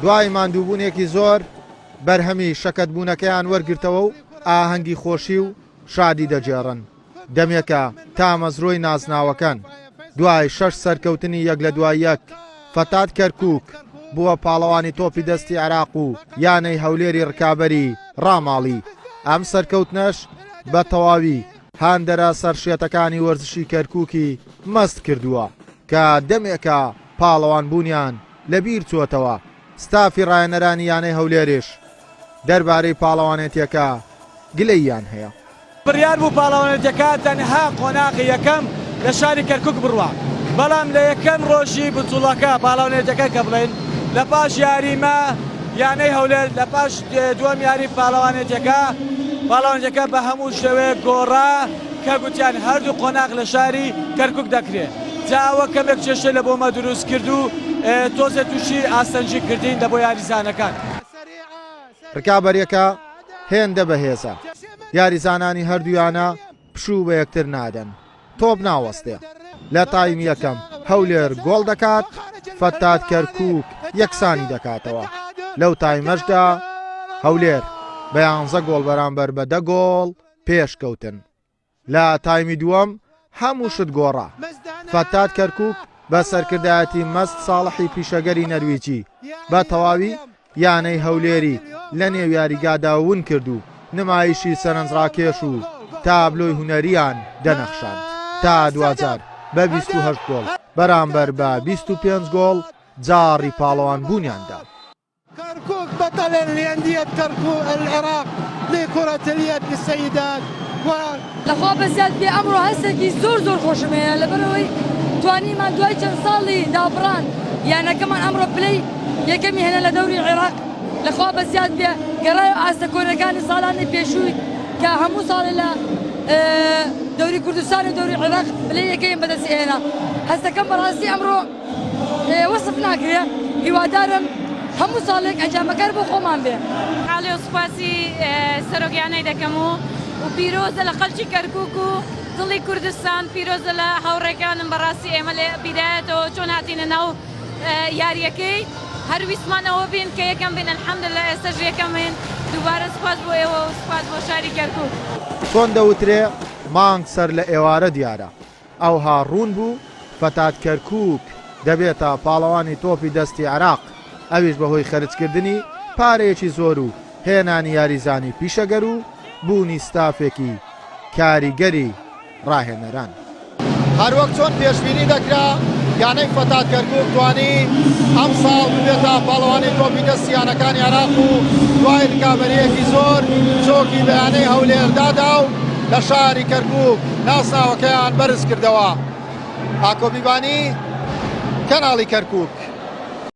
دوای ماندووبوونێکی زۆر بەرهەمی شەکەتبوونەکەیان وەرگرتەوە و ئاهەنگی خۆشی و شادی دەگێڕن. دەمێکە تامەزرۆی نازناوەکەن. دوای شەش سەرکەوتنی یەک لە دوای یەک، فەتات کەرکووک بووە پاڵەوانی تۆپی دەستی عێراق و یانەی هەولێری رکابەری راماڵی. ئەم سەرکەوتنەش بە تەواوی هاندەرە سەرشێتەکانی وەرزشی کەرکووکی مەست کردووە کە دەمێکە پاڵەوانبوونیان لەبیر چووەتەوە. ستافی راهێنەرانی یانەی هەولێریش دەربارەی پاڵەوانێتیەکە گلەییان هەیە. بڕیار بوو پاڵەوانێتیەکە تەنها قۆناغی یەکەم لە شاری کەرکوک بڕوا، بەڵام لە یەکەم ڕۆژی بتوڵەکە پاڵەوانێتیەکە کە بڵێین لە پاش یاری مە یانەی هەولێر لە پاش دووەم یاری پاڵەوانێتیەکە پاڵەوانێتیەکە بە هەموو شێوەیەک گۆڕا کە گوتیان هەردوو قۆناغ لە شاری کەرکوک دەکرێ جا ئەوە کەمێک کێشەی لە بۆمە دروست کرد و تۆزێ تووشی ئاستەنگی کردین لە بۆ یاریزانەکان. رکابەریەکە هێندە بەهێزە، یاریزانانی هەردوو یانە پشوو بە یەکتر نادەن، تۆپ ناوەستێ. لە تایمی یەکەم هەولێر گۆڵ دەکات، فەتات کەرکووک یەکسانی دەکاتەوە. لەو تایمەشدا هەولێر بە یانزە گۆڵ بەرامبەر بە دە گۆڵ پێشکەوتن. لە تایمی دووەم هەموو شت گۆڕا. فەتات کەرکوک بە سەرکردایەتی مەست ساڵحی پیشەگەری نەرویجی بە تەواوی یانەی هەولێری لە نێو یاریگادا ون کرد و نمایشی سەرنجڕاکێش و تابلۆی هونەرییان دەنەخشاند تا دواجار بە 28 گۆڵ بەرامبەر بە 25 گۆڵ جاڕی پاڵەوانبوونیان دا. كركوك بطل لأندية كركوك العراق لكرة اليد للسيدات و لەخوا بەزیاد بێ ئەمڕۆ هەستێکی زۆر زۆر خۆشم هەیە لەبەرئەوەی توانیمان دوای چەند ساڵی دابڕان یانەکەمان ئەمڕۆ پلەی یەکەمی هێنا لە دەوری عێراق لەخوا بەزیاد بێ گەڕایەوە ئاستە کۆنەکانی ساڵانی پێشووی کە هەموو ساڵێ لە دەوری کوردستان و دەوری عێراق پلەی یەکەیم بەدەست هێنا هەستەکەم بەڕاستی ئەمڕۆ وەسف ناکرێ هیوادارم هەموو ساڵێک ئەنجامەکان بۆ خۆمان بێ. حاڵی و سوپاسی سەرۆک یانەی دەکەم و و پیرۆزە لە خەلکی کەرکوک و دڵی کوردستان پیرۆزە لە هاوڕێکانم بەڕاستی ئێمە لە بیدایەتەوە چۆن هاتینە ناو یاریەکەی هەر ویستمان ئەوە بین کە یەکەم بین الحمدللە ئێستەش یەکەمین دووبارە سوپاس بۆ ئێوە و سوپاس بۆ شاری کەرکوک. چۆن دەوترێ مانگ سەر لە ئێوارە دیارە. ئەوها ڕوون بوو فەتات کەرکووک دەبێتە پاڵەوانی تۆپی دەستی عێراق، ئەویش بەهۆی خەرجکردنی پارەیەکی زۆر و هێنانی یاریزانی پیشەگەر و بوونی ستافێکی کاریگەری ڕاهێنەران. هەروەک چۆن پێشبینی دەکرا، یانەی فەتات کەرکووک توانی ئەمساڵ ببێتە پاڵەوانی تۆپی دەستی یانەکانی عێراق و دوای رکابەرییەکی زۆر چۆکی بە یانەی هەولێر دادا و لە شاری کەرکووک ناسناوەکەیان بەرزکردەوە. ئاکۆ بیبانی، کەناڵی کەرکووک.